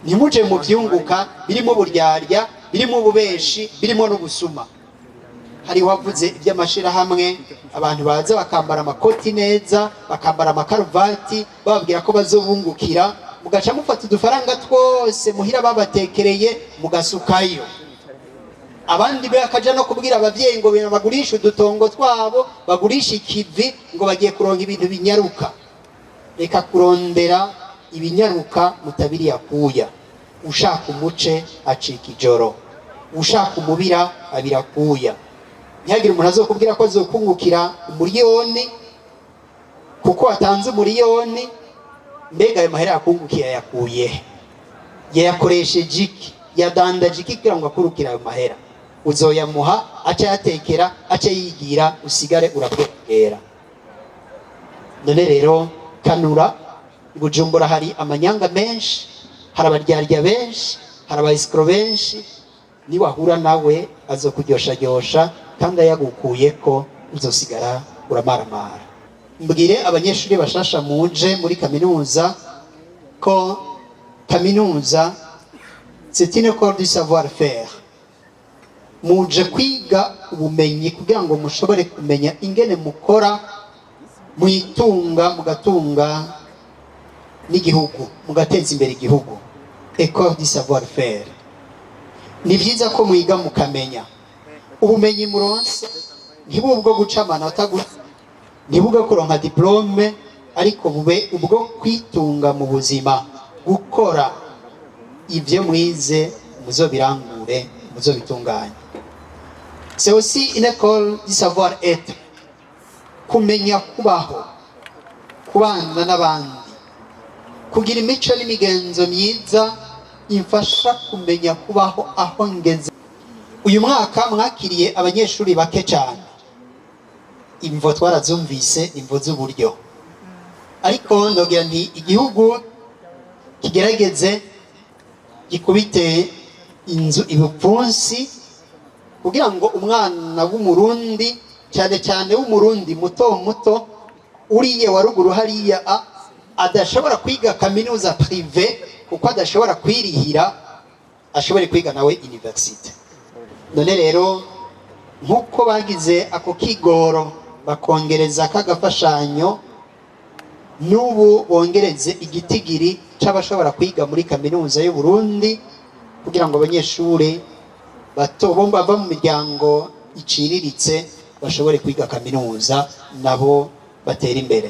Ntimuje mu vyunguka birimo uburyarya, birimo ububeshi, birimo n'ubusuma. Hariho wavuze iby'amashirahamwe, abantu baza bakambara amakoti neza, bakambara amakaruvati, bababwira ko bazobungukira, mugaca mufata udufaranga twose muhira babatekereye mugasukayo. Abandi bakaja no kubwira abavyeyi ngo bagurishe udutongo twabo, bagurishe ikivi, ngo bagiye kuronka ibintu binyaruka. Reka kurondera ibinyaruka mutabiri yakuya. Ushaka umuce acika ijoro, ushaka umubira abira kuya. Ntihagire umuntu azokubwira ko azokungukira umuriyoni kuko watanze umuriyoni. Mbega ayo mahera yakungukiye yayakuye he? Yayakoresheje iki? Yadandaje iki kugira ngo akurukire ayo mahera? Uzoyamuha aca yatekera, aca yigira, usigare urapwera. None rero kanura. I Bujumbura hari amanyanga menshi, hari abaryarya benshi, hari aba escrocs benshi. Niwahura nawe azokuryoshanyosha, kandi ayagukuye ko uzosigara uramaramara. Mbwire abanyeshuri bashasha muje muri kaminuza ko kaminuza, c'est une école du savoir faire. Muje kwiga ubumenyi kugira ngo mushobore kumenya ingene mukora, mwitunga, mugatunga n'igihugu, mugateza imbere igihugu. École du savoir faire. Ni byiza ko mwiga mukamenya. Ubumenyi muronse ntibube ubwo guca amanota gusa, ntibube kuronka diplôme, ariko bube ubwo kwitunga mu buzima, gukora ibyo mwize, muzobirangure, muzobitunganye. C'est aussi une école du savoir être, kumenya kubaho, kubana n'abandi, kugira imico n'imigenzo myiza imfasha kumenya kubaho aho ngeze. Uyu mwaka mwakiriye abanyeshuri bake cyane. Imvo twarazumvise, imvo z'uburyo, ariko ndogira nti igihugu kigerageze gikubite inzu ibipfunsi kugira ngo umwana w'Umurundi, cyane cyane w'Umurundi muto muto uriye wa ruguru hariya adashobora kwiga kaminuza privée kuko adashobora kwirihira, ashobore kwiga nawe université. None rero nk'uko bagize ako kigoro bakongereza k'agafashanyo, n'ubu bongereze igitigiri c'abashobora kwiga muri Kaminuza y'u Burundi, kugira ngo abanyeshuri bato bo bava mu miryango iciriritse bashobore kwiga kaminuza nabo batera imbere.